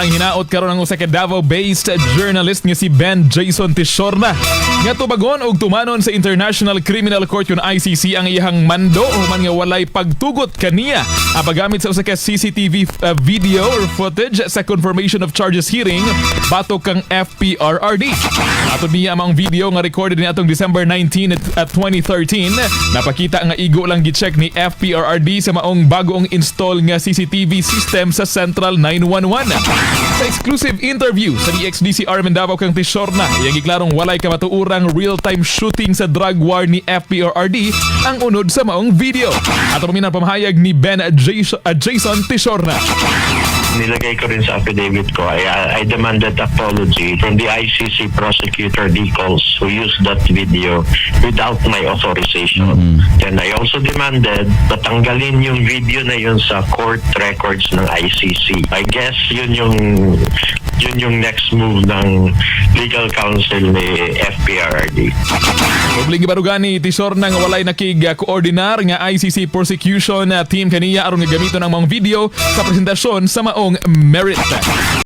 Ang hinaot karon ang usa ka Davao-based journalist nga si Ben Jason Tishorna nga tubagon og tumanon sa International Criminal Court kun ICC ang iyang mando human nga walay pagtugot kaniya ang paggamit sa usa ka CCTV video or footage sa confirmation of charges hearing batok kang FPRRD. Atod niya ang video nga recorded ni atong December 19 at 2013, napakita nga igo lang gi-check ni FPRRD sa maong bagoong install nga CCTV system sa Central 911. Sa exclusive interview sa DXDC Armen Davao kang Tishorna, iyang giklarong walay kamatuurang real-time shooting sa drug war ni FPRRD ang unod sa maong video. Ato paminaw pamahayag ni Ben Jason Tishorna. Nilagay ko rin sa affidavit ko, I demanded apology from the ICC prosecutor Nichols who used that video without my authorization. And I also demanded na tanggalin yung video na yun sa court records ng ICC. I guess yun yung next move ng legal counsel ni FPRRD. Ubling gibarugan ni Tishorna nga walay nakig-koordinar nga ICC prosecution team kaniya aron nga gamiton ang maong video sa presentasyon sa maong merit.